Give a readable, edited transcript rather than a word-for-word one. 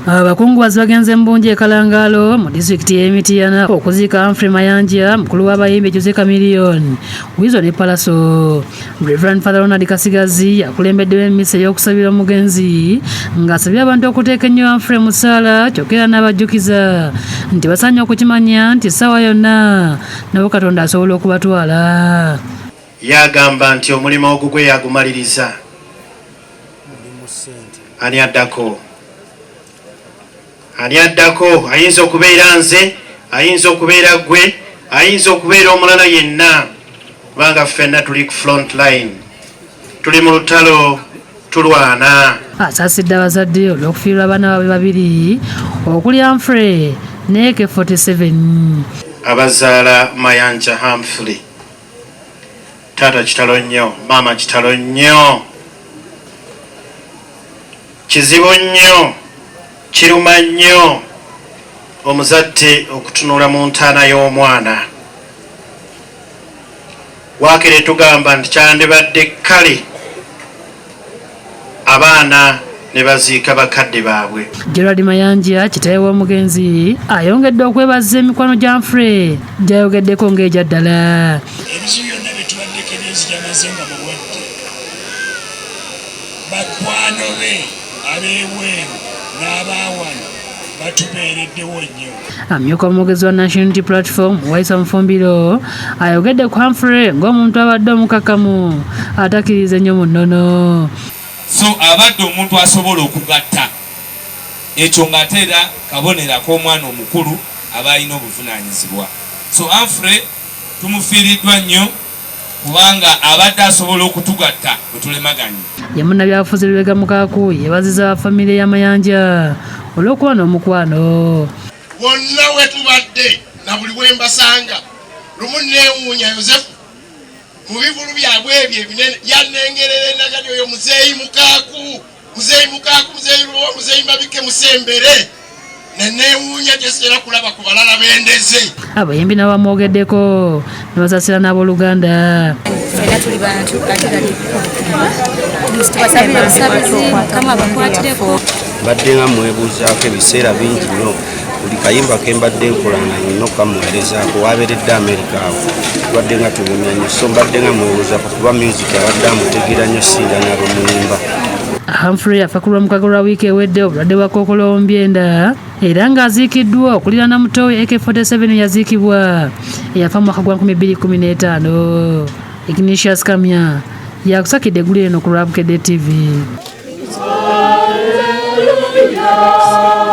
Abakungubazi bagenze mu bungi e Kalangalo mu disitulikiti y'e Mityana okuziika Humphrey Mayanja, mukulu w'abayimbi Jose Chameleone, Weasel ne Pallaso. Reverend Father Ronald Kasigazi akulembeddemu emmisa ey'okusabira omugenzi ng'asabye abantu okuteeka ennyo Humphrey mu ssaala, kyokka era n'abajjukiza nti basaanye okukimanya nti essaawa yonna nabo Katonda asobola okubatwala. Yagamba nti omulimu ogugwe yagumaliriza. Ani addako? Ani addako? Ayinza okubeera nze, ayinza okubeera ggwe, ayinza okubeera omulala yenna, kubanga ffenna tuli ku front line, tuli mu lutalo, tulwana. Asaasidde abazadde olw'okufiirwa abaana baabwe babiri okuli Humphrey ne AK47. Abazaala Mayanja Humphrey, taata kitalo nnyo, maama kitalo nnyo, kizibu nnyo, kiruma nnyo omuzadde okutunula mu ntaana y'omwana. Waakiri tugamba nti kyandibadde kale abaana ne baziika bakadde baabwe. Gerald Mayanja, kitaawe w'omugenzi, ayongedde okwebaza emikwano gya Humphrey gy'ayogeddeko ng'egya ddala. Ebizibu byonna bye tubaddeko emyezi gy'amaze nga mulwadde, bakwano be ab'ebweru n'abaawano batubeereddewo nnyo. Amyuka omwogezi wa National Unity Platform Waiswa Mufumbiro ayogedde ku Humphrey ng'omuntu abadde omukakkamu atakkiriza ennyo mu nnono. So abadde omuntu asobola okugatta ekyo ng'ate era kabonero ak'omwana omukulu aba alina obuvunaanyizibwa. So Humphrey tumufiiriddwa nnyo kubanga abadde asobola okutugatta bwe tulemaganye. Ye munnabyabufuzi Lubega Mukaaku yeebazizza aba famire ya Mayanja olw'okuba n'omukwano. Wonna we tubadde na buli we mbasanga, lumu neewuunya Yozefu mu bivulu byabwe ebyo ebinene yannengerera enagadi oyo muzeeyi Mukaaku, muzeeyi Mukaaku, muzeeyi Lubowa, muzeeyi Mabike, musembere neneewuunya gye sitera kulaba ku balala bendeze. Abayimbi nabo bamwogeddeko ne basaasira n'abooluganda. Ffenna tuli bantu ate era tubasabire obusabizi Mukama abakwatireko. Mbadde nga mwebuuzaako ebiseera bingi nnyo, buli kayimba ke mbadde nkola nga nnina okukamuweerezaako. Wabeeredde Amerika awo tubadde nga tunyumya nnyo, so mbadde nga mwebuuzaako kuba music abadde amutegeera nnyo singa n'abamuyimba. Humphrey afa ku Lwomukaaga lwa wiiki ewedde obulwadde bwa kookolo w'omubyenda era ng'aziikiddwa okuliraana muto we AK47 yaziikibwa eyafa mu mwaka gwa 2015. Ignatius Kamya yakusakidde eggulire eno ku lwa Bukedde TV. Hallelujah.